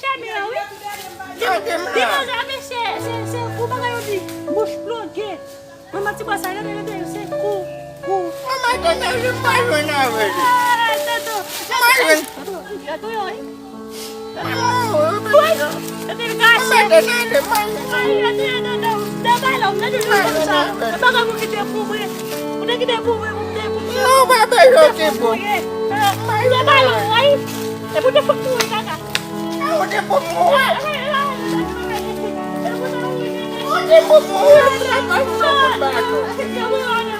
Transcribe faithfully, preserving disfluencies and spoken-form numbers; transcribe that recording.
Chèmi an, wi. Li manje avè chè, se, se kou bagay yo di. Bouch ploge. Manman ti bwa sa, gade, gade, se kou, kou. Manman, gade, li pa jwenn avè li. Ah, tonton. Pa jwenn. Tonton, gade yo, wi. Wi. Gade l gache. Manman, gade, gade, manman. Ay, gade, gade, gade. Nan balon, gade l konsa. E pa ka pou kite pou mwen. Pou te kite pou mwen, pou te pou mwen. Non, pa bezwen te pou. Nan balon, wi. E pou te fòk pou mwen, kaka. Ou te pou mouri. Ou te pou mouri. Ou te pou mouri.